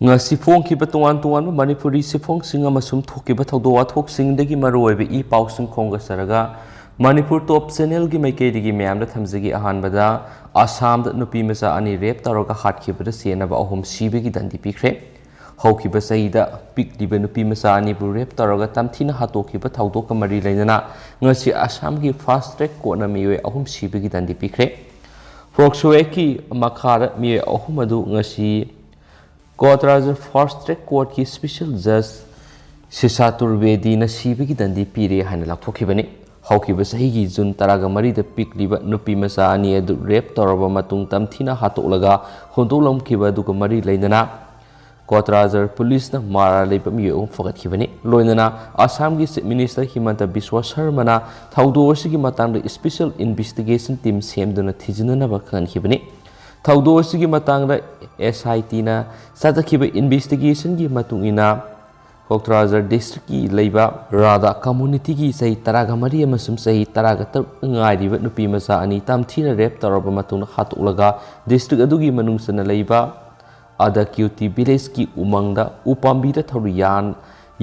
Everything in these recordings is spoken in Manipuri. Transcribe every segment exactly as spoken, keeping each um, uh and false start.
ꯉꯁꯤ ꯐꯣꯡꯈꯤꯕ ꯇꯣꯉꯥꯟ ꯇꯣꯉꯥꯟꯕ ꯃꯅꯤꯄꯨꯔꯤ ꯆꯦꯐꯣꯡꯁꯤꯡ ꯑꯃꯁꯨꯡ ꯊꯣꯛꯈꯤꯕ ꯊꯧꯗꯣꯛ ꯋꯥꯊꯣꯛꯁꯤꯡꯗꯒꯤ ꯃꯔꯨꯑꯣꯏꯕ ꯏ ꯄꯥꯎꯁꯤꯡ ꯈꯣꯝꯒꯠꯆꯔꯒ ꯃꯅꯤꯄꯨꯔ ꯇꯣꯞ ꯆꯦꯅꯦꯜꯒꯤ ꯃꯥꯏꯀꯩꯗꯒꯤ ꯃꯌꯥꯝꯗ ꯊꯝꯖꯒꯦ꯫ ꯑꯍꯥꯟꯕꯗ, ꯑꯁꯥꯝꯗ ꯅꯨꯄꯤ ꯃꯆꯥ ꯑꯅꯤ ꯔꯦꯞ ꯇꯧꯔꯒ ꯍꯥꯠꯈꯤꯕꯗ ꯆꯦꯟꯅꯕ ꯑꯍꯨꯝ ꯁꯤꯕꯒꯤ ꯗꯟꯗꯤ ꯄꯤꯈ꯭ꯔꯦ꯫ ꯍꯧꯈꯤꯕ ꯆꯍꯤꯗ ꯄꯤꯛꯂꯤꯕ ꯅꯨꯄꯤ ꯃꯆꯥ ꯑꯅꯤꯕꯨ ꯔꯦꯞ ꯇꯧꯔꯒ ꯇꯝꯊꯤꯅ ꯍꯥꯠꯇꯣꯛꯈꯤꯕ ꯊꯧꯗꯣꯛꯀ ꯃꯔꯤ ꯂꯩꯅꯅ ꯉꯁꯤ ꯑꯁꯥꯝꯒꯤ ꯐꯥꯁ ꯇ꯭ꯔꯦꯛ ꯀꯣꯔꯠꯅ ꯃꯤꯑꯣꯏ ꯑꯍꯨꯝ ꯁꯤꯕꯒꯤ ꯗꯟꯗꯤ ꯄꯤꯈ꯭ꯔꯦ꯫ ꯐꯣꯛꯁꯣ ꯑꯦꯛꯀꯤ ꯃꯈꯥꯗ ꯃꯤꯑꯣꯏ ꯑꯍꯨꯝ ꯑꯗꯨ ꯉꯁꯤ ꯀꯣꯇ꯭ꯔꯥꯖꯔ ꯐꯥꯁ ꯇ꯭ꯔꯦꯛ ꯀꯣꯔꯠꯀꯤ ꯁ꯭ꯄꯦꯁꯦꯜ ꯖꯖ ꯁꯤꯁꯥ ꯇꯨꯔꯕꯦꯗꯤꯅ ꯁꯤꯕꯒꯤ ꯗꯟꯗꯤ ꯄꯤꯔꯦ ꯍꯥꯏꯅ ꯂꯥꯎꯊꯣꯛꯈꯤꯕꯅꯤ꯫ ꯍꯧꯈꯤꯕ ꯆꯍꯤꯒꯤ ꯖꯨꯟ ꯇꯔꯥꯒ ꯃꯔꯤꯗ ꯄꯤꯛꯂꯤꯕ ꯅꯨꯄꯤ ꯃꯆꯥ ꯑꯅꯤ ꯑꯗꯨ ꯔꯦꯞ ꯇꯧꯔꯕ ꯃꯇꯨꯡ ꯇꯝꯊꯤꯅ ꯍꯥꯠꯇꯣꯛꯂꯒ ꯍꯨꯟꯗꯣꯛꯂꯝꯈꯤꯕ ꯑꯗꯨꯒ ꯃꯔꯤ ꯂꯩꯅꯅ ꯀꯣꯇ꯭ꯔꯥꯖꯔ ꯄꯨꯂꯤꯁꯅ ꯃꯔꯥꯜ ꯂꯩꯕ ꯃꯤꯑꯣꯏ ꯑꯍꯨꯝ ꯐꯒꯠꯈꯤꯕꯅꯤ꯫ ꯂꯣꯏꯅꯅ ꯑꯁꯥꯝꯒꯤ ꯆꯤꯐ ꯃꯤꯅꯤꯁꯇꯔ ꯍꯤꯃꯟꯇ ꯕꯤꯁ꯭ꯋ ꯁꯔꯃꯅ ꯊꯧꯗꯣꯛ ꯑꯁꯤꯒꯤ ꯃꯇꯥꯡꯗ ꯁ꯭ꯄꯦꯁꯦꯜ ꯏꯟꯚꯦꯁꯇꯤꯒꯦꯁꯟ ꯇꯤꯝ ꯁꯦꯝꯗꯨꯅ ꯊꯤꯖꯤꯟꯅꯅꯕ ꯈꯪꯍꯟꯈꯤꯕꯅꯤ꯫ ꯊꯧꯗꯣꯛ ꯑꯁꯤꯒꯤ ꯃꯇꯥꯡꯗ ꯑꯦꯁ ꯑꯥꯏ ꯇꯤꯅ ꯆꯠꯊꯈꯤꯕ ꯏꯟꯚꯦꯁꯇꯤꯒꯦꯁꯟꯒꯤ ꯃꯇꯨꯡ ꯏꯟꯅ ꯀꯣꯛꯇ꯭ꯔꯥꯖꯔ ꯗꯤꯁꯇ꯭ꯔꯤꯛꯀꯤ ꯂꯩꯕ ꯔꯥꯙꯥ ꯀꯝꯃꯨꯅꯤꯇꯤꯒꯤ ꯆꯍꯤ ꯇꯔꯥꯒ ꯃꯔꯤ ꯑꯃꯁꯨꯡ ꯆꯍꯤ ꯇꯔꯥꯒ ꯇꯔꯨꯛ ꯉꯥꯏꯔꯤꯕ ꯅꯨꯄꯤ ꯃꯆꯥ ꯑꯅꯤ ꯇꯝꯊꯤꯅ ꯔꯦꯞ ꯇꯧꯔꯕ ꯃꯇꯨꯡꯗ ꯍꯥꯠꯇꯣꯛꯂꯒ ꯗꯤꯁꯇ꯭ꯔꯤꯛ ꯑꯗꯨꯒꯤ ꯃꯅꯨꯡ ꯆꯟꯅ ꯂꯩꯕ ꯑꯗ ꯀ꯭ꯌꯨꯇꯤ ꯚꯤꯂꯦꯖꯀꯤ ꯎꯃꯪꯗ ꯎꯄꯥꯝꯕꯤꯗ ꯊꯧꯔꯤ ꯌꯥꯟ-,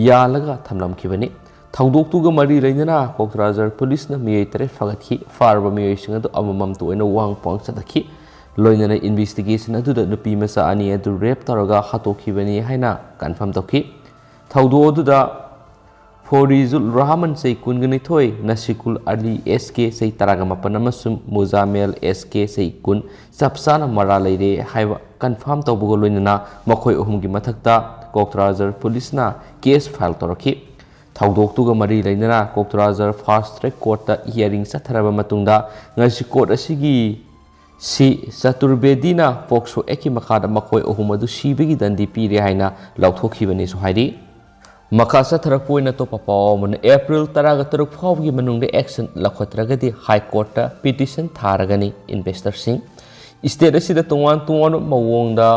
ꯌꯥꯜꯂꯒ ꯊꯝꯂꯝꯈꯤꯕꯅꯤ꯫ ꯊꯧꯗꯣꯛꯇꯨꯒ ꯃꯔꯤ ꯂꯩꯅꯅ ꯀꯣꯛꯇ꯭ꯔꯥꯖꯔ ꯄꯨꯂꯤꯁꯅ ꯃꯤꯑꯣꯏ ꯇꯔꯦꯠ ꯐꯥꯒꯠꯈꯤ꯫ ꯐꯥꯔꯕ ꯃꯤꯑꯣꯏꯁꯤꯡ ꯑꯗꯨ ꯑꯃꯃꯝꯇ ꯑꯣꯏꯅ ꯋꯥꯍꯪ ꯄꯥꯎꯍꯪ ꯆꯠꯊꯈꯤ꯫ ꯂꯣꯏꯅꯅ ꯏꯟꯚꯦꯁꯇꯤꯒꯦꯁꯟ ꯑꯗꯨꯗ ꯅꯨꯄꯤ ꯃꯆꯥ ꯑꯅꯤ ꯑꯗꯨ ꯔꯦꯞ ꯇꯧꯔꯒ ꯍꯥꯠꯇꯣꯛꯈꯤꯕꯅꯤ ꯍꯥꯏꯅ ꯀꯟꯐꯥꯔꯝ ꯇꯧꯈꯤ꯫ ꯊꯧꯗꯣꯛ ꯑꯗꯨꯗ ꯐꯣꯔꯤꯖꯨꯜ ꯔꯍꯃꯟ ꯆꯍꯤ ꯀꯨꯟꯒ ꯅꯤꯊꯣꯏ, ꯅꯁꯤꯀꯨꯜ ꯑꯂꯤ ꯑꯦꯁ ꯀꯦ ꯆꯍꯤ ꯇꯔꯥꯒ ꯃꯥꯄꯟ ꯑꯃꯁꯨꯡ ꯃꯨꯖꯥꯃꯦꯜ ꯑꯦꯁ ꯀꯦ ꯆꯍꯤ ꯀꯨꯟ ꯆꯞ ꯆꯥꯅ ꯃꯔꯥꯜ ꯂꯩꯔꯦ ꯍꯥꯏꯕ ꯀꯟꯐꯥꯔꯝ ꯇꯧꯕꯒ ꯂꯣꯏꯅꯅ ꯃꯈꯣꯏ ꯑꯍꯨꯝꯒꯤ ꯃꯊꯛꯇ ꯀꯣꯛꯇ꯭ꯔꯥꯖꯔ ꯄꯨꯂꯤꯁꯅ ꯀꯦꯁ ꯐꯥꯏꯜ ꯇꯧꯔꯛꯈꯤ꯫ ꯊꯧꯗꯣꯛꯇꯨꯒ ꯃꯔꯤ ꯂꯩꯅꯅ ꯀꯣꯛꯇ꯭ꯔꯥꯖꯔ ꯐꯥꯁ ꯇ꯭ꯔꯦꯛ ꯀꯣꯔꯠꯇ ꯍꯤꯌꯥꯔꯤꯡ ꯆꯠꯊꯔꯕ ꯃꯇꯨꯡꯗ ꯉꯁꯤ ꯀꯣꯔꯠ ꯑꯁꯤꯒꯤ ꯁꯤ ꯆꯇꯨꯔꯕꯦꯗꯤꯅ ꯄꯣꯛꯁꯣ ꯑꯦꯛꯀꯤ ꯃꯈꯥꯗ ꯃꯈꯣꯏ ꯑꯍꯨꯝ ꯑꯗꯨ ꯁꯤꯕꯒꯤ ꯗꯟꯗꯤ ꯄꯤꯔꯦ ꯍꯥꯏꯅ ꯂꯥꯎꯊꯣꯛꯈꯤꯕꯅꯤꯁꯨ ꯍꯥꯏꯔꯤ꯫ ꯃꯈꯥ ꯆꯠꯊꯔꯛꯄ ꯑꯣꯏꯅ ꯑꯇꯣꯞꯄ ꯄꯥꯎ ꯑꯃꯅ, ꯑꯦꯄ꯭ꯔꯤꯜ ꯇꯔꯥꯒ ꯇꯔꯨꯛ ꯐꯥꯎꯕꯒꯤ ꯃꯅꯨꯡꯗ ꯑꯦꯛꯁꯟ ꯂꯧꯈꯠꯇ꯭ꯔꯒꯗꯤ ꯍꯥꯏ ꯀꯣꯔꯠꯇ ꯄꯤꯇꯤꯁꯟ ꯊꯥꯔꯒꯅꯤ ꯏꯟꯚꯦꯁꯇꯔꯁꯤꯡ꯫ ꯁ꯭ꯇꯦꯠ ꯑꯁꯤꯗ ꯇꯣꯉꯥꯟ ꯇꯣꯉꯥꯟꯕ ꯃꯑꯣꯡꯗ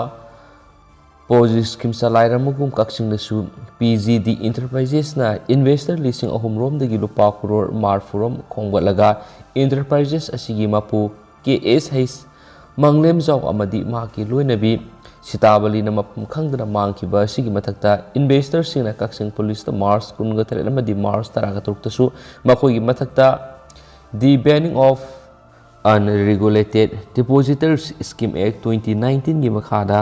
ꯄꯣꯖꯤ ꯁ꯭ꯀꯤꯝ ꯆꯂꯥꯏꯔꯝꯕꯒꯨꯝ ꯀꯛꯆꯤꯡꯗꯁꯨ ꯄꯤ ꯖꯤ ꯗꯤ ꯏꯟꯇꯔꯄ꯭ꯔꯥꯏꯖꯦꯁꯅ ꯏꯟꯚꯦꯁꯇꯔ ꯂꯤꯁꯤꯡ ꯑꯍꯨꯝ ꯔꯣꯝꯗꯒꯤ ꯂꯨꯄꯥ ꯀ꯭ꯔꯣꯔ ꯃꯔꯐꯨ ꯔꯣꯝ ꯈꯣꯝꯒꯠꯂꯒ ꯏꯟꯇꯔꯄ꯭ꯔꯥꯏꯖꯦꯁ ꯑꯁꯤꯒꯤ ꯃꯄꯨ ꯀꯦ ꯑꯦꯁ ꯍꯩꯆ ꯃꯪꯂꯦꯝꯖꯥꯎ ꯑꯃꯗꯤ ꯃꯍꯥꯛꯀꯤ ꯂꯣꯏꯅꯕꯤ ꯁꯤꯇꯥꯕꯂꯤꯅ ꯃꯐꯝ ꯈꯪꯗꯅ ꯃꯥꯡꯈꯤꯕ ꯑꯁꯤꯒꯤ ꯃꯊꯛꯇ, ꯏꯟꯚꯦꯁꯇꯔꯁꯤꯡꯅ ꯀꯛꯆꯤꯡ ꯄꯨꯂꯤꯁꯇ ꯃꯥꯔꯆ ꯀꯨꯟꯒ ꯇꯔꯦꯠ ꯑꯃꯗꯤ ꯃꯥꯔꯆ ꯇꯔꯥꯒ ꯇꯔꯨꯛꯇꯁꯨ ꯃꯈꯣꯏꯒꯤ ꯃꯊꯛꯇ The Banning of Unregulated Depositors Scheme Act twenty nineteenꯒꯤ ꯃꯈꯥꯗ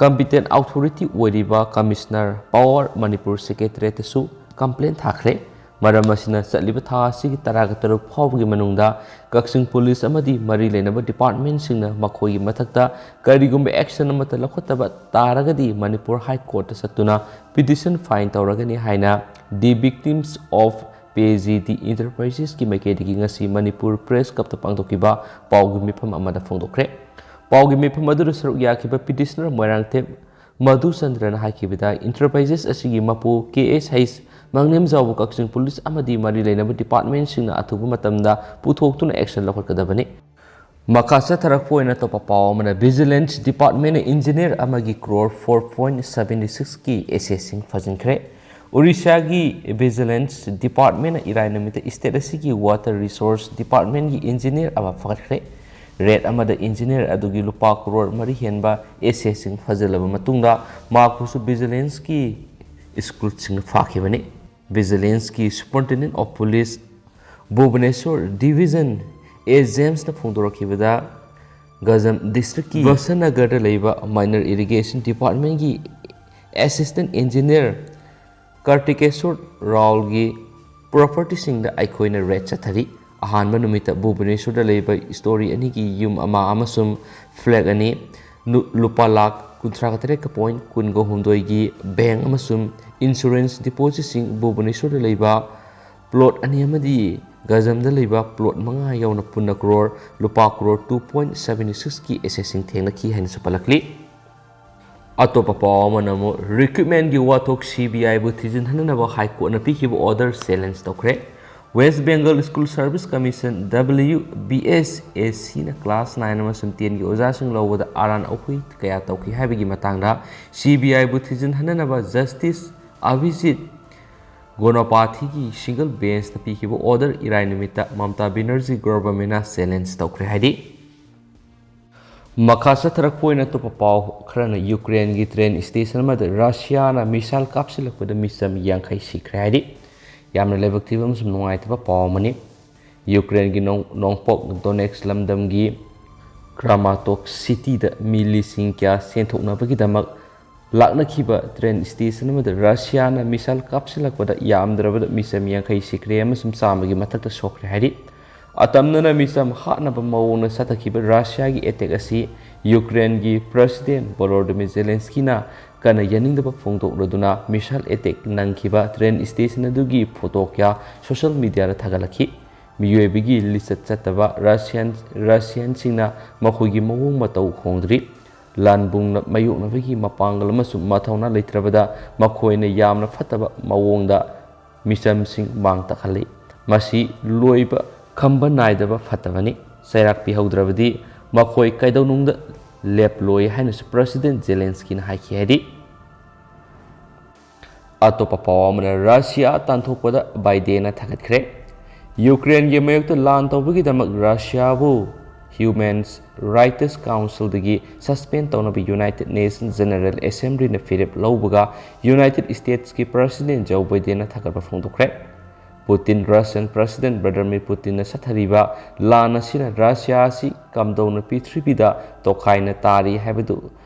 competent authority ꯑꯣꯏꯔꯤꯕ Commissioner Power ꯃꯅꯤꯄꯨꯔ ꯁꯦꯀ꯭ꯔꯦꯇꯔꯤꯌꯦꯠꯇꯁꯨ ꯀꯝꯄ꯭ꯂꯦꯟ ꯊꯥꯈ꯭ꯔꯦ꯫ ꯃꯔꯝ ꯑꯁꯤꯅ, ꯆꯠꯂꯤꯕ ꯊꯥ ꯑꯁꯤꯒꯤ ꯇꯔꯥꯒ ꯇꯔꯨꯛ ꯐꯥꯎꯕꯒꯤ ꯃꯅꯨꯡꯗ ꯀꯛꯆꯤꯡ ꯄꯨꯂꯤꯁ ꯑꯃꯗꯤ ꯃꯔꯤ ꯂꯩꯅꯕ ꯗꯤꯄꯥꯔꯠꯃꯦꯟꯁꯤꯡꯅ ꯃꯈꯣꯏꯒꯤ ꯃꯊꯛꯇ ꯀꯔꯤꯒꯨꯝꯕ ꯑꯦꯛꯁꯟ ꯑꯃꯠꯇ ꯂꯧꯈꯠꯇꯕ ꯇꯥꯔꯒꯗꯤ ꯃꯅꯤꯄꯨꯔ ꯍꯥꯏ ꯀꯣꯔꯠꯇ ꯆꯠꯇꯨꯅ ꯄꯤꯇꯤꯁꯟ ꯐꯥꯏꯜ ꯇꯧꯔꯒꯅꯤ ꯍꯥꯏꯅ The Victims of P G D Enterprises ꯀꯤ ꯃꯥꯏꯀꯩꯗꯒꯤ ꯉꯁꯤ ꯃꯅꯤꯄꯨꯔ ꯄ꯭ꯔꯦꯁ ꯀ꯭ꯂꯕꯇ ꯄꯥꯡꯊꯣꯛꯈꯤꯕ ꯄꯥꯎꯒꯤ ꯃꯤꯐꯝ ꯑꯃꯗ ꯐꯣꯡꯗꯣꯛꯈ꯭ꯔꯦ꯫ ꯄꯥꯎꯒꯤ ꯃꯤꯐꯝ ꯑꯗꯨꯗ ꯁꯔꯨꯛ ꯌꯥꯈꯤꯕ ꯄꯤꯇꯤꯁꯅꯔ ꯃꯣꯏꯔꯥꯡꯊꯦꯝ ꯃꯙꯨꯆꯟꯗ꯭ꯔꯅ ꯍꯥꯏꯈꯤꯕꯗ, ꯏꯟꯇꯔꯄ꯭ꯔꯥꯏꯖꯦꯁ ꯑꯁꯤꯒꯤ ꯃꯄꯨ ꯀꯦ ꯑꯦꯁ ꯍꯩꯁ ꯃꯥꯡꯂꯦꯝꯖꯥꯎꯕꯨ ꯀꯛꯆꯤꯡ ꯄꯨꯂꯤꯁ ꯑꯃꯗꯤ ꯃꯔꯤ ꯂꯩꯅꯕ ꯗꯤꯄꯥꯔꯠꯃꯦꯟꯁꯤꯡꯅ ꯑꯊꯨꯕ ꯃꯇꯝꯗ ꯄꯨꯊꯣꯛꯇꯨꯅ ꯑꯦꯛꯁꯟ ꯂꯧꯈꯠꯀꯗꯕꯅꯤ꯫ ꯃꯈꯥ ꯆꯠꯊꯔꯛꯄ ꯑꯣꯏꯅ ꯑꯇꯣꯞꯄ ꯄꯥꯎ ꯑꯃꯅ, ꯚꯤꯖꯤꯂꯦꯟꯁ ꯗꯤꯄꯥꯔꯠꯃꯦꯟꯅ ꯏꯟꯖꯤꯅꯤꯌꯔ ꯑꯃꯒꯤ ꯀ꯭ꯔꯣꯔ ꯐꯣꯔ ꯄꯣꯏꯟ ꯁꯕꯦꯟꯇꯤ ꯁꯤꯛꯁꯀꯤ ꯑꯦꯁꯦꯠꯁꯤꯡ ꯐꯥꯖꯤꯟꯈ꯭ꯔꯦ꯫ ꯑꯣꯔꯤꯁꯥꯒꯤ ꯚꯤꯖꯤꯂꯦꯟꯁ ꯗꯤꯄꯥꯔꯠꯃꯦꯟꯅ ꯏꯔꯥꯏ ꯅꯨꯃꯤꯠꯇ ꯁ꯭ꯇꯦꯠ ꯑꯁꯤꯒꯤ ꯋꯥꯇꯔ ꯔꯤꯁꯣꯔꯁ ꯗꯤꯄꯥꯔꯠꯃꯦꯟꯒꯤ ꯏꯟꯖꯤꯅꯤꯌꯔ ꯑꯃ ꯐꯥꯒꯠꯈ꯭ꯔꯦ꯫ ꯔꯦꯗ ꯑꯃꯗ ꯏꯟꯖꯤꯅꯤꯌꯔ ꯑꯗꯨꯒꯤ ꯂꯨꯄꯥ ꯀ꯭ꯔꯣꯔ ꯃꯔꯤ ꯍꯦꯟꯕ ꯑꯦꯁꯦꯠꯁꯤꯡ ꯐꯥꯖꯤꯜꯂꯕ ꯃꯇꯨꯡꯗ ꯃꯍꯥꯛꯄꯨꯁꯨ ꯚꯤꯖꯤꯂꯦꯟꯁꯀꯤ ꯁ꯭ꯀ꯭ꯔꯨꯠꯁꯤꯡꯅ ꯐꯥꯈꯤꯕꯅꯤ꯫ ꯚꯤꯖꯤꯂꯦꯟꯁꯀꯤ ꯁꯨꯄꯔꯤꯟꯇꯦꯟꯗꯦꯟꯠ ꯑꯣꯐ ꯄꯨꯂꯤꯁ ꯚꯨꯕꯅꯦꯁꯣꯔ ꯗꯤꯚꯤꯖꯟ ꯑꯦ ꯖꯦꯝꯁꯅ ꯐꯣꯡꯗꯣꯔꯛꯈꯤꯕꯗ, ꯒꯖꯝ ꯗꯤꯁꯇ꯭ꯔꯤꯛꯀꯤ ꯕꯁꯟꯅꯒꯔꯗ ꯂꯩꯕ ꯃꯥꯏꯅꯔ ꯏꯔꯤꯒꯦꯁꯟ ꯗꯤꯄꯥꯔꯠꯃꯦꯟꯒꯤ ꯑꯦꯁꯤꯁꯇꯦꯟꯠ ꯏꯟꯖꯤꯅꯤꯌꯔ ꯀꯥꯔꯇꯤꯀꯦꯁꯣꯔ ꯔꯥꯎꯜꯒꯤ ꯄ꯭ꯔꯣꯄꯔꯇꯤꯁꯤꯡꯗ ꯑꯩꯈꯣꯏꯅ ꯔꯦꯗ ꯆꯠꯊꯔꯤ꯫ ꯑꯍꯥꯟꯕ ꯅꯨꯃꯤꯠꯇ ꯚꯨꯕꯅꯦꯁꯣꯔꯗ ꯂꯩꯕ ꯁ꯭ꯇꯣꯔꯤ ꯑꯅꯤꯒꯤ ꯌꯨꯝ ꯑꯃ ꯑꯃꯁꯨꯡ ꯐ꯭ꯂꯦꯠ ꯑꯅꯤ, ꯂꯨ-, ꯂꯨꯄꯥ ꯂꯥꯈ ꯀꯨꯟꯊ꯭ꯔꯥꯒ ꯇꯔꯦꯠꯀ ꯄꯣꯏꯟ ꯀꯨꯟꯒ ꯍꯨꯝꯗꯣꯏꯒꯤ ꯕꯦꯡꯛ ꯑꯃꯁꯨꯡ ꯏꯟꯁꯨꯔꯦꯟꯁ ꯗꯤꯄꯣꯖꯤꯠꯁꯤꯡ, ꯚꯨꯕꯅꯦꯁꯣꯔꯗ ꯂꯩꯕ ꯄ꯭ꯂꯣꯠ ꯑꯅꯤ ꯑꯃꯗꯤ ꯒꯖꯝꯗ ꯂꯩꯕ ꯄ꯭ꯂꯣꯠ ꯃꯉꯥ ꯌꯥꯎꯅ ꯄꯨꯟꯅ ꯀ꯭ꯔꯣꯔ, ꯂꯨꯄꯥ crore two point seven six ꯀꯤ ꯑꯦꯁꯦꯠꯁꯤꯡ ꯊꯦꯡꯅꯈꯤ ꯍꯥꯏꯅꯁꯨ ꯄꯜꯂꯛꯂꯤ꯫ ꯑꯇꯣꯞꯄ ꯄꯥꯎ ꯑꯃꯅ ꯑꯃꯨꯛ ꯔꯤꯀ꯭ꯔꯨꯠꯃꯦꯟꯒꯤ ꯋꯥꯊꯣꯛ ꯁꯤ ꯕꯤ ꯑꯥꯏꯕꯨ ꯊꯤꯖꯤꯟꯍꯟꯅꯅꯕ ꯍꯥꯏ ꯀꯣꯔꯠꯅ ꯄꯤꯈꯤꯕ ꯑꯣꯔꯗꯔ ꯆꯦꯂꯦꯟꯖ ꯇꯧꯈ꯭ꯔꯦ꯫ West Bengal School Service Commission, W B S S C ꯅ class nine ꯑꯃꯁꯨꯡ ten ꯒꯤ ꯑꯣꯖꯥꯁꯤꯡ ꯂꯧꯕꯗ ꯑꯔꯥꯟ ꯑꯍꯣꯏ ꯀꯌꯥ ꯇꯧꯈꯤ ꯍꯥꯏꯕꯒꯤ ꯃꯇꯥꯡꯗ ꯁꯤ ꯕꯤ ꯑꯥꯏꯕꯨ ꯊꯤꯖꯤꯟꯍꯟꯅꯅꯕ ꯖꯁꯇꯤꯁ ꯑꯚꯤꯖꯤꯠ ꯒꯣꯅꯣꯄꯥꯊꯤꯒꯤ ꯁꯤꯡꯒꯜ ꯕꯦꯟꯆꯅ ꯄꯤꯈꯤꯕ ꯑꯣꯔꯗꯔ ꯏꯔꯥꯏ ꯅꯨꯃꯤꯠꯇ ꯃꯃꯇꯥ ꯕꯦꯅꯔꯖꯤ ꯒꯣꯚꯔꯟꯃꯦꯟꯠꯅ ꯆꯦꯂꯦꯟꯖ ꯇꯧꯈ꯭ꯔꯦ ꯍꯥꯏꯔꯤ꯫ ꯃꯈꯥ ꯆꯠꯊꯔꯛꯄ ꯑꯣꯏꯅ ꯑꯇꯣꯞꯄ ꯄꯥꯎ ꯈꯔꯅ ꯌꯨꯀ꯭ꯔꯦꯟꯒꯤ ꯇ꯭ꯔꯦꯟ ꯁ꯭ꯇꯦꯁꯟ ꯑꯃꯗ ꯔꯁꯤꯌꯥꯅ ꯃꯤꯁꯥꯏꯜ ꯀꯥꯞꯁꯤꯜꯂꯛꯄꯗ ꯃꯤꯆꯝ ꯌꯥꯡꯈꯩ ꯁꯤꯈ꯭ꯔꯦ ꯍꯥꯏꯔꯤ꯫ ꯌꯥꯝꯅ ꯂꯥꯏꯕꯛ ꯊꯤꯕ ꯑꯃꯁꯨꯡ ꯅꯨꯡꯉꯥꯏꯇꯕ ꯄꯥꯎ ꯑꯃꯅꯤ꯫ ꯌꯨꯀ꯭ꯔꯦꯟꯒꯤ ꯅꯣꯡ-, ꯅꯣꯡꯄꯣꯛ ꯗꯣꯅꯦꯠꯁ ꯂꯝꯗꯝꯒꯤ ꯀ꯭ꯔꯥꯃꯥꯇꯣꯛ ꯁꯤꯇꯤꯗ ꯃꯤ ꯂꯤꯁꯤꯡ ꯀꯌꯥ ꯆꯦꯟꯊꯣꯛꯅꯕꯒꯤꯗꯃꯛ ꯂꯥꯛꯅꯈꯤꯕ ꯇ꯭ꯔꯦꯟ ꯁ꯭ꯇꯦꯁꯟ ꯑꯃꯗ ꯔꯁꯤꯌꯥꯅ ꯃꯤꯁꯥꯏꯜ ꯀꯥꯞꯁꯤꯜꯂꯛꯄꯗ ꯌꯥꯝꯗ꯭ꯔꯕꯗ ꯃꯤꯆꯝ ꯌꯥꯡꯈꯩ ꯁꯤꯈ꯭ꯔꯦ ꯑꯃꯁꯨꯡ ꯆꯥꯝꯃꯒꯤ ꯃꯊꯛꯇ ꯁꯣꯛꯈ꯭ꯔꯦ ꯍꯥꯏꯔꯤ꯫ ꯑꯇꯝꯅꯅ ꯃꯤꯆꯝ ꯍꯥꯠꯅꯕ ꯃꯑꯣꯡꯗ ꯆꯠꯊꯈꯤꯕ ꯔꯁꯤꯌꯥꯒꯤ ꯑꯦꯇꯦꯛ ꯑꯁꯤ ꯌꯨꯀ꯭ꯔꯦꯟꯒꯤ ꯄ꯭ꯔꯦꯁꯤꯗꯦꯟ ꯚꯣꯂꯣꯗꯤꯃꯤꯔ ꯖꯦꯂꯦꯟꯁꯀꯤꯅ ꯀꯟꯅ ꯌꯥꯅꯤꯡꯗꯕ ꯐꯣꯡꯗꯣꯛꯂꯗꯨꯅ ꯃꯤꯁꯥꯏꯜ ꯑꯦꯇꯦꯛ ꯅꯪꯈꯤꯕ ꯇ꯭ꯔꯦꯟ ꯁ꯭ꯇꯦꯁꯟ ꯑꯗꯨꯒꯤ ꯐꯣꯇꯣ ꯀꯌꯥ ꯁꯣꯁꯤꯌꯦꯜ ꯃꯤꯗꯤꯌꯥꯗ ꯊꯥꯒꯠꯂꯛꯈꯤ꯫ ꯃꯤꯑꯣꯏꯕꯒꯤ ꯂꯤꯆꯠ ꯆꯠꯇꯕ ꯔꯁꯤꯌꯟ, ꯔꯁꯤꯌꯟꯁꯤꯡꯅ ꯃꯈꯣꯏꯒꯤ ꯃꯑꯣꯡ ꯃꯇꯧ ꯍꯣꯡꯗ꯭ꯔꯤ꯫ ꯂꯥꯟꯕꯨꯡꯅ ꯃꯥꯌꯣꯛꯅꯕꯒꯤ ꯃꯄꯥꯡꯒꯜ ꯑꯃꯁꯨꯡ ꯃꯊꯧꯅꯥ ꯂꯩꯇ꯭ꯔꯕꯗ ꯃꯈꯣꯏꯅ ꯌꯥꯝꯅ ꯐꯠꯇꯕ ꯃꯑꯣꯡꯗ ꯃꯤꯆꯝꯁꯤꯡ ꯃꯥꯡ ꯇꯥꯛꯍꯜꯂꯤ꯫ ꯃꯁꯤ ꯂꯣꯏꯕ ꯈꯝꯕ ꯅꯥꯏꯗꯕ ꯐꯠꯇꯕꯅꯤ꯫ ꯆꯩꯔꯥꯛ ꯄꯤꯍꯧꯗ꯭ꯔꯕꯗꯤ ꯃꯈꯣꯏ ꯀꯩꯗꯧꯅꯨꯡꯗ ꯂꯦꯞꯂꯣꯏ ꯍꯥꯏꯅꯁꯨ ꯄ꯭ꯔꯦꯁꯤꯗꯦꯟ ꯖꯦꯂꯦꯟꯁꯀꯤꯅ ꯍꯥꯏꯈꯤ ꯍꯥꯏꯔꯤ꯫ ꯑꯇꯣꯞꯄ ꯄꯥꯎ ꯑꯃꯅ ꯔꯁꯤꯌꯥ ꯇꯥꯟꯊꯣꯛꯄꯗ ꯕꯥꯏꯗꯦꯟꯅ ꯊꯥꯒꯠꯈ꯭ꯔꯦ꯫ ꯌꯨꯀ꯭ꯔꯦꯟꯒꯤ ꯃꯥꯌꯣꯛꯇ ꯂꯥꯟ ꯇꯧꯕꯒꯤꯗꯃꯛ ꯔꯁꯤꯌꯥꯕꯨ ꯍ꯭ꯌꯨꯃꯦꯟ ꯔꯥꯏꯠꯁ ꯀꯥꯎꯟꯁꯤꯜꯗꯒꯤ ꯁꯁꯄꯦꯟ ꯇꯧꯅꯕ ꯌꯨꯅꯥꯏꯇꯦꯗ ꯅꯦꯁꯟ ꯖꯦꯅꯔꯦꯜ ꯑꯦꯁꯦꯝꯕ꯭ꯂꯤꯅ ꯐꯤꯔꯦꯞ ꯂꯧꯕꯒ ꯌꯨꯅꯥꯏꯇꯦꯗ ꯁ꯭ꯇꯦꯠꯁꯀꯤ ꯄ꯭ꯔꯦꯁꯤꯗꯦꯟ ꯖꯣ ꯕꯥꯏꯗꯦꯟꯅ ꯊꯥꯒꯠꯄ ꯐꯣꯡꯗꯣꯛꯈ꯭ꯔꯦ꯫ ꯄꯨꯇꯤꯟ, ꯔꯁꯤꯌꯟ ꯄ꯭ꯔꯦꯁꯤꯗꯦꯟ ꯚ꯭ꯂꯥꯗꯤꯃꯤꯔ ꯄꯨꯇꯤꯟꯅ ꯆꯠꯊꯔꯤꯕ ꯂꯥꯟ ꯑꯁꯤꯅ ꯔꯁꯤꯌꯥ ꯑꯁꯤ ꯀꯝꯗꯧꯅ ꯄ꯭ꯔꯤꯊꯤꯕꯤꯗ ꯇꯣꯈꯥꯏꯅ ꯇꯥꯔꯤ ꯍꯥꯏꯕꯗꯨ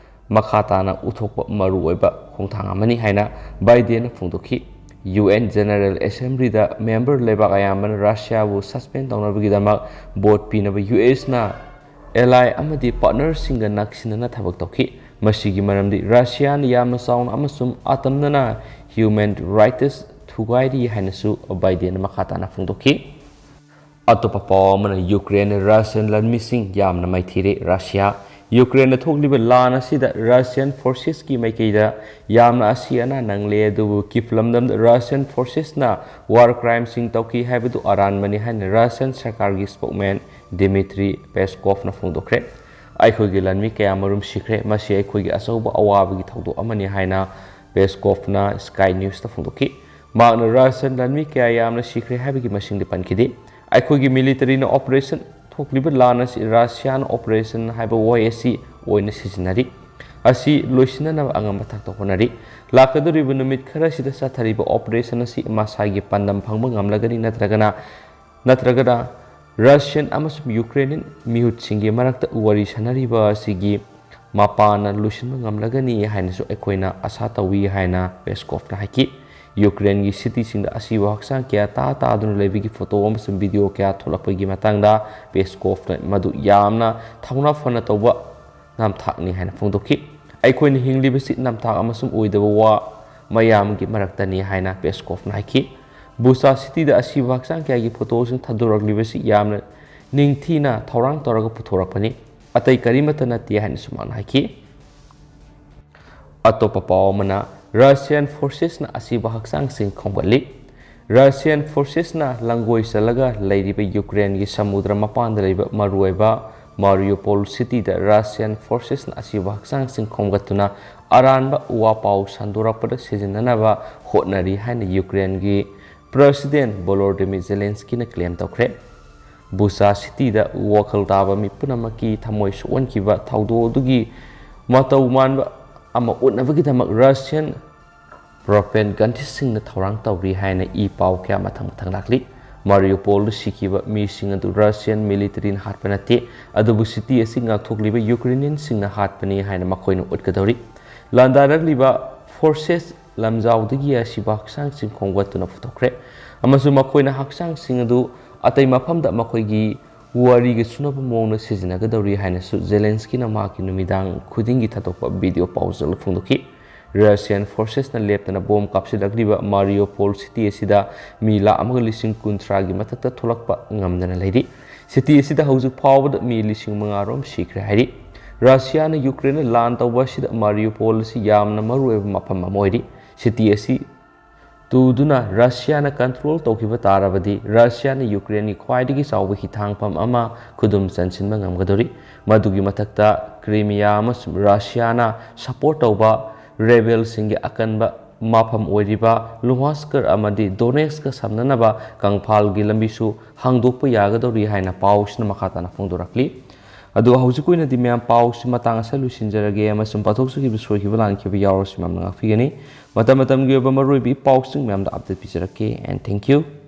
ꯃꯈꯥ ꯇꯥꯅ ꯎꯠꯊꯣꯛꯄ ꯃꯔꯨꯑꯣꯏꯕ ꯈꯣꯡꯊꯥꯡ ꯑꯃꯅꯤ ꯍꯥꯏꯅ ꯕꯥꯏꯗꯦꯟꯅ ꯐꯣꯡꯗꯣꯛꯈꯤ꯫ ꯌꯨ ꯑꯦꯟ ꯖꯦꯅꯔꯦꯜ ꯑꯦꯁꯦꯝꯕ꯭ꯂꯤꯗ ꯃꯦꯝꯕꯔ ꯂꯩꯕꯥꯛ ꯑꯌꯥꯝꯕꯅ ꯔꯁꯤꯌꯥꯕꯨ ꯁꯁꯄꯦꯟ ꯇꯧꯅꯕꯒꯤꯗꯃꯛ ꯚꯣꯠ ꯄꯤꯅꯕ ꯌꯨ ꯑꯦꯁꯅ ꯑꯦꯂꯥꯏ ꯑꯃꯗꯤ ꯄꯥꯔꯠꯅꯔꯁꯤꯡꯒ ꯅꯛꯁꯤꯟꯅꯅ ꯊꯕꯛ ꯇꯧꯈꯤ꯫ ꯃꯁꯤꯒꯤ ꯃꯔꯝꯗꯤ ꯔꯁꯤꯌꯥꯅ ꯌꯥꯝꯅ ꯆꯥꯎꯅ ꯑꯃꯁꯨꯡ ꯑꯇꯝꯅꯅ ꯍ꯭ꯌꯨꯃꯦꯟ ꯔꯥꯏꯠꯁ ꯊꯨꯒꯥꯏꯔꯤ ꯍꯥꯏꯅꯁꯨ ꯕꯥꯏꯗꯦꯟꯅ ꯃꯈꯥ ꯇꯥꯅ ꯐꯣꯡꯗꯣꯛꯈꯤ꯫ ꯑꯇꯣꯞꯄ ꯄꯥꯎ ꯑꯃꯅ ꯌꯨꯀ꯭ꯔꯦꯟꯅ ꯔꯁꯤꯌꯟ ꯂꯥꯟꯃꯤꯁꯤꯡ ꯌꯥꯝꯅ ꯃꯥꯏꯊꯤꯔꯦ꯫ ꯔꯁꯤꯌꯥ ꯌꯨꯀ꯭ꯔꯦꯟꯗ ꯊꯣꯛꯂꯤꯕ ꯂꯥꯟ ꯑꯁꯤꯗ ꯔꯁꯤꯌꯟ ꯐꯣꯔꯁꯦꯁꯀꯤ ꯃꯥꯏꯀꯩꯗ ꯌꯥꯝꯅ ꯑꯁꯤ ꯑꯅꯥ ꯅꯪꯂꯦ, ꯑꯗꯨꯕꯨ ꯀꯤꯞ ꯂꯝꯗꯝꯗ ꯔꯁꯤꯌꯟ ꯐꯣꯔꯁꯦꯁꯅ ꯋꯥꯔ ꯀ꯭ꯔꯥꯏꯝꯁꯤꯡ ꯇꯧꯈꯤ ꯍꯥꯏꯕꯗꯨ ꯑꯔꯥꯟꯕꯅꯤ ꯍꯥꯏꯅ ꯔꯁꯤꯌꯟ ꯁꯔꯀꯥꯔꯒꯤ ꯁ꯭ꯄꯣꯛꯃꯦꯟ ꯗꯤꯃꯤꯇ꯭ꯔꯤ ꯄꯦꯁꯀꯣꯐꯅ ꯐꯣꯡꯗꯣꯛꯈ꯭ꯔꯦ꯫ "ꯑꯩꯈꯣꯏꯒꯤ ꯂꯥꯟꯃꯤ ꯀꯌꯥ ꯃꯔꯨꯝ ꯁꯤꯈ꯭ꯔꯦ꯫ ꯃꯁꯤ ꯑꯩꯈꯣꯏꯒꯤ ꯑꯆꯧꯕ ꯑꯋꯥꯕꯒꯤ ꯊꯧꯗꯣꯛ ꯑꯃꯅꯤ" ꯍꯥꯏꯅ ꯄꯦꯁꯀꯣꯐꯅ ꯁ꯭ꯀꯥꯏ ꯅ꯭ꯌꯨꯁꯇ ꯐꯣꯡꯗꯣꯛꯈꯤ꯫ ꯃꯍꯥꯛꯅ ꯔꯁꯤꯌꯟ ꯂꯥꯟꯃꯤ ꯀꯌꯥ ꯌꯥꯝꯅ ꯁꯤꯈ꯭ꯔꯦ ꯍꯥꯏꯕꯒꯤ ꯃꯁꯤꯡꯗꯤ ꯄꯟꯈꯤꯗꯦ꯫ "ꯑꯩꯈꯣꯏꯒꯤ ꯃꯤꯂꯤꯇꯔꯤꯅ ꯑꯣꯄꯔꯦꯁꯟ ꯊꯣꯛꯂꯤꯕ ꯂꯥꯟ ꯑꯁꯤ ꯔꯁꯤꯌꯥꯟ ꯑꯣꯄꯔꯦꯁꯟ ꯍꯥꯏꯕ ꯋꯥꯍꯩ ꯑꯁꯤ ꯑꯣꯏꯅ ꯁꯤꯖꯤꯟꯅꯔꯤ꯫ ꯑꯁꯤ ꯂꯣꯏꯁꯤꯟꯅꯅꯕ ꯑꯉꯝꯕ ꯊꯥꯛꯇ ꯍꯣꯠꯅꯔꯤ꯫ ꯂꯥꯛꯀꯗꯧꯔꯤꯕ ꯅꯨꯃꯤꯠ ꯈꯔꯁꯤꯗ ꯆꯠꯊꯔꯤꯕ ꯑꯣꯄꯔꯦꯁꯟ ꯑꯁꯤ ꯃꯁꯥꯒꯤ ꯄꯥꯟꯗꯝ ꯐꯪꯕ ꯉꯝꯂꯒꯅꯤ ꯅꯠꯇ꯭ꯔꯒꯅ, ꯅꯠꯇ꯭ꯔꯒꯅ ꯔꯁꯤꯌꯟ ꯑꯃꯁꯨꯡ ꯌꯨꯀ꯭ꯔꯦꯅꯤꯌꯟ ꯃꯤꯍꯨꯠꯁꯤꯡꯒꯤ ꯃꯔꯛꯇ ꯋꯥꯔꯤ ꯁꯥꯅꯔꯤꯕ ꯑꯁꯤꯒꯤ ꯃꯄꯥꯅ ꯂꯣꯏꯁꯤꯟꯕ ꯉꯝꯂꯒꯅꯤ ꯍꯥꯏꯅꯁꯨ ꯑꯩꯈꯣꯏꯅ ꯑꯁꯥ ꯇꯧꯏ ꯍꯥꯏꯅ ꯄꯦꯁꯀꯣꯐꯅ ꯍꯥꯏꯈꯤ꯫ ꯌꯨꯀ꯭ꯔꯦꯟꯒꯤ ꯁꯤꯇꯤꯁꯤꯡꯗ ꯑꯁꯤꯕ ꯍꯛꯆꯥꯡ ꯀꯌꯥ ꯇꯥ ꯇꯥꯗꯨꯅ ꯂꯩꯕꯒꯤ ꯐꯣꯇꯣ ꯑꯃꯁꯨꯡ ꯚꯤꯗꯤꯑꯣ ꯀꯌꯥ ꯊꯣꯛꯂꯛꯄꯒꯤ ꯃꯇꯥꯡꯗ ꯄꯦꯁꯀꯣꯐꯅ ꯃꯗꯨ ꯌꯥꯝꯅ ꯊꯧꯅꯥ ꯐꯅ ꯇꯧꯕ ꯅꯝꯊꯥꯛꯅꯤ ꯍꯥꯏꯅ ꯐꯣꯡꯗꯣꯛꯈꯤ꯫ "ꯑꯩꯈꯣꯏꯅ ꯍꯤꯡꯂꯤꯕꯁꯤ ꯅꯝꯊꯥꯛ ꯑꯃꯁꯨꯡ ꯑꯣꯏꯗꯕ ꯋꯥ ꯃꯌꯥꯝꯒꯤ ꯃꯔꯛꯇꯅꯤ" ꯍꯥꯏꯅ ꯄꯦꯁꯀꯣꯐꯅ ꯍꯥꯏꯈꯤ꯫ ꯕꯨꯆꯥ ꯁꯤꯇꯤꯗ ꯑꯁꯤꯕ ꯍꯛꯆꯥꯡ ꯀꯌꯥꯒꯤ ꯐꯣꯇꯣꯁꯤꯡ ꯊꯥꯗꯣꯔꯛꯂꯤꯕꯁꯤ ꯌꯥꯝꯅ ꯅꯤꯡꯊꯤꯅ ꯊꯧꯔꯥꯡ ꯇꯧꯔꯒ ꯄꯨꯊꯣꯔꯛꯄꯅꯤ, ꯑꯇꯩ ꯀꯔꯤꯃꯠꯇ ꯅꯠꯇꯦ ꯍꯥꯏꯅꯁꯨ ꯃꯍꯥꯛꯅ ꯍꯥꯏꯈꯤ꯫ ꯑꯇꯣꯞꯄ ꯄꯥꯎ ꯑꯃꯅ, ꯔꯁꯤꯌꯟ ꯐꯣꯔꯁꯦꯁꯅ ꯑꯁꯤꯕ ꯍꯛꯆꯥꯡꯁꯤꯡ ꯈꯣꯝꯒꯠꯂꯤ꯫ ꯔꯁꯤꯌꯟ ꯐꯣꯔꯁꯦꯁꯅ ꯂꯪꯒꯣꯏ ꯆꯜꯂꯒ ꯂꯩꯔꯤꯕ ꯌꯨꯀ꯭ꯔꯦꯟꯒꯤ ꯁꯃꯨꯗ꯭ꯔ ꯃꯄꯥꯟꯗ ꯂꯩꯕ ꯃꯔꯨꯑꯣꯏꯕ ꯃꯥꯔꯤꯌꯨꯄꯣꯜ ꯁꯤꯇꯤꯗ ꯔꯁꯤꯌꯟ ꯐꯣꯔꯁꯦꯁꯅ ꯑꯁꯤꯕ ꯍꯛꯆꯥꯡꯁꯤꯡ ꯈꯣꯝꯒꯠꯇꯨꯅ ꯑꯔꯥꯟꯕ ꯋꯥꯄꯥꯎ ꯁꯟꯗꯣꯔꯛꯄꯗ ꯁꯤꯖꯤꯟꯅꯅꯕ ꯍꯣꯠꯅꯔꯤ ꯍꯥꯏꯅ ꯌꯨꯀ꯭ꯔꯦꯟꯒꯤ ꯄ꯭ꯔꯦꯁꯤꯗꯦꯟ ꯚꯣꯂꯣꯗꯤꯃꯤꯔ ꯖꯦꯂꯦꯟꯁꯀꯤꯅ ꯀ꯭ꯂꯦꯝ ꯇꯧꯈ꯭ꯔꯦ꯫ ꯕꯨꯆꯥ ꯁꯤꯇꯤꯗ ꯋꯥꯈꯜ ꯇꯥꯕ ꯃꯤ ꯄꯨꯝꯅꯃꯛꯀꯤ ꯊꯃꯣꯏ ꯁꯣꯛꯍꯟꯈꯤꯕ ꯊꯧꯗꯣꯛ ꯑꯗꯨꯒꯤ ꯃꯇꯧ ꯃꯥꯟꯕ ꯑꯃ ꯎꯠꯅꯕꯒꯤꯗꯃꯛ ꯔꯁꯤꯌꯟ ꯄ꯭ꯔꯣꯄꯦꯒꯦꯟꯗꯤꯁ꯭ꯠꯁꯤꯡꯅ ꯊꯧꯔꯥꯡ ꯇꯧꯔꯤ ꯍꯥꯏꯅ ꯏ ꯄꯥꯎ ꯀꯌꯥ ꯃꯊꯪ ꯃꯊꯪ ꯂꯥꯛꯂꯤ꯫ ꯃꯥꯔꯤꯌꯨꯄꯣꯜꯗ ꯁꯤꯈꯤꯕ ꯃꯤꯁꯤꯡ ꯑꯗꯨ ꯔꯁꯤꯌꯟ ꯃꯤꯂꯤꯇꯔꯤꯅ ꯍꯥꯠꯄ ꯅꯠꯇꯦ, ꯑꯗꯨꯕꯨ ꯁꯤꯇꯤ ꯑꯁꯤ ꯉꯥꯛꯊꯣꯛꯂꯤꯕ ꯌꯨꯀ꯭ꯔꯦꯅꯤꯌꯟꯁꯤꯡꯅ ꯍꯥꯠꯄꯅꯤ ꯍꯥꯏꯅ ꯃꯈꯣꯏꯅ ꯎꯠꯀꯗꯧꯔꯤ꯫ ꯂꯥꯟꯗꯥꯔꯛꯂꯤꯕ ꯐꯣꯔꯁꯦꯁ ꯂꯝꯖꯥꯎꯗꯒꯤ ꯑꯁꯤꯕ ꯍꯛꯆꯥꯡꯁꯤꯡ ꯈꯣꯝꯒꯠꯇꯨꯅ ꯄꯨꯊꯣꯛꯈ꯭ꯔꯦ ꯑꯃꯁꯨꯡ ꯃꯈꯣꯏꯅ ꯍꯛꯆꯥꯡꯁꯤꯡ ꯑꯗꯨ ꯑꯇꯩ ꯃꯐꯝꯗ ꯃꯈꯣꯏꯒꯤ ꯋꯥꯔꯤꯒ ꯆꯨꯅꯕ ꯃꯑꯣꯡꯗ ꯁꯤꯖꯤꯟꯅꯒꯗꯧꯔꯤ ꯍꯥꯏꯅꯁꯨ ꯖꯦꯂꯦꯟꯁꯀꯤꯅ ꯃꯍꯥꯛꯀꯤ ꯅꯨꯃꯤꯗꯥꯡ ꯈꯨꯗꯤꯡꯒꯤ ꯊꯥꯗꯣꯛꯄ ꯚꯤꯗꯤꯑꯣ ꯄꯥꯎꯖꯦꯜ ꯐꯣꯡꯗꯣꯛꯈꯤ꯫ ꯔꯁꯤꯌꯟ ꯐꯣꯔꯁꯦꯁꯅ ꯂꯦꯞꯇꯅ ꯕꯣꯝ ꯀꯥꯞꯁꯤꯜꯂꯛꯂꯤꯕ ꯃꯥꯔꯤꯌꯨꯄꯣꯜ ꯁꯤꯇꯤ ꯑꯁꯤꯗ ꯃꯤ ꯂꯥꯈ ꯑꯃꯒ ꯂꯤꯁꯤꯡ ꯀꯨꯟꯊ꯭ꯔꯥꯒꯤ ꯃꯊꯛꯇ ꯊꯣꯛꯂꯛꯄ ꯉꯝꯗꯅ ꯂꯩꯔꯤ꯫ ꯁꯤꯇꯤ ꯑꯁꯤꯗ ꯍꯧꯖꯤꯛ ꯐꯥꯎꯕꯗ ꯃꯤ ꯂꯤꯁꯤꯡ ꯃꯉꯥ ꯔꯣꯝ ꯁꯤꯈ꯭ꯔꯦ ꯍꯥꯏꯔꯤ꯫ ꯔꯁꯤꯌꯥꯅ ꯌꯨꯀ꯭ꯔꯦꯟꯗ ꯂꯥꯟ ꯇꯧꯕ ꯑꯁꯤꯗ ꯃꯥꯔꯤꯌꯨꯄꯣꯜ ꯑꯁꯤ ꯌꯥꯝꯅ ꯃꯔꯨꯑꯣꯏꯕ ꯃꯐꯝ ꯑꯃ ꯑꯣꯏꯔꯤ꯫ ꯁꯤꯇꯤ ꯑꯁꯤ ꯇꯨꯗꯨꯅ ꯔꯁꯤꯌꯥꯅ ꯀꯟꯇ꯭ꯔꯣꯜ ꯇꯧꯈꯤꯕ ꯇꯥꯔꯕꯗꯤ, ꯔꯁꯤꯌꯥꯅ ꯌꯨꯀ꯭ꯔꯦꯟꯒꯤ ꯈ꯭ꯋꯥꯏꯗꯒꯤ ꯆꯥꯎꯕ ꯍꯤꯊꯥꯡꯐꯝ ꯑꯃ ꯈꯨꯗꯨꯝ ꯆꯟꯁꯤꯟꯕ ꯉꯝꯒꯗꯧꯔꯤ꯫ ꯃꯗꯨꯒꯤ ꯃꯊꯛꯇ, ꯀ꯭ꯔꯤꯃꯤꯌꯥ ꯑꯃꯁꯨꯡ ꯔꯁꯤꯌꯥꯅ ꯁꯄꯣꯔꯠ ꯇꯧꯕ ꯔꯦꯕꯦꯜꯁꯤꯡꯒꯤ ꯑꯀꯟꯕ ꯃꯐꯝ ꯑꯣꯏꯔꯤꯕ ꯂꯨꯍꯥꯟꯁ꯭ꯀ ꯑꯃꯗꯤ ꯗꯣꯅꯦꯠꯁ꯭ꯀ ꯁꯝꯅꯅꯕ ꯀꯪꯐꯥꯜꯒꯤ ꯂꯝꯕꯤꯁꯨ ꯍꯥꯡꯗꯣꯛꯄ ꯌꯥꯒꯗꯧꯔꯤ ꯍꯥꯏꯅ ꯄꯥꯎꯁꯤꯅ ꯃꯈꯥ ꯇꯥꯅ ꯐꯣꯡꯗꯣꯔꯛꯂꯤ꯫ ꯑꯗꯨꯒ ꯍꯧꯖꯤꯛꯀꯤ ꯑꯣꯏꯅꯗꯤ ꯃꯌꯥꯝ ꯄꯥꯎꯁꯤ ꯃꯇꯥꯡ ꯑꯁꯤꯗ ꯂꯣꯏꯁꯤꯟꯖꯔꯒꯦ, ꯑꯃꯁꯨꯡ ꯄꯥꯊꯣꯛꯆꯈꯤꯕ ꯁꯣꯏꯈꯤꯕ ꯂꯥꯟꯈꯤꯕ ꯌꯥꯎꯔꯁꯨ ꯃꯌꯥꯝꯅ ꯉꯥꯛꯄꯤꯒꯅꯤ꯫ ꯃꯇꯝ ꯃꯇꯝꯒꯤ ꯑꯣꯏꯕ ꯃꯔꯨꯑꯣꯏꯕ ꯏ ꯄꯥꯎꯁꯤꯡ ꯃꯌꯥꯝꯗ update ꯄꯤꯖꯔꯛꯀꯦ, and thank you꯫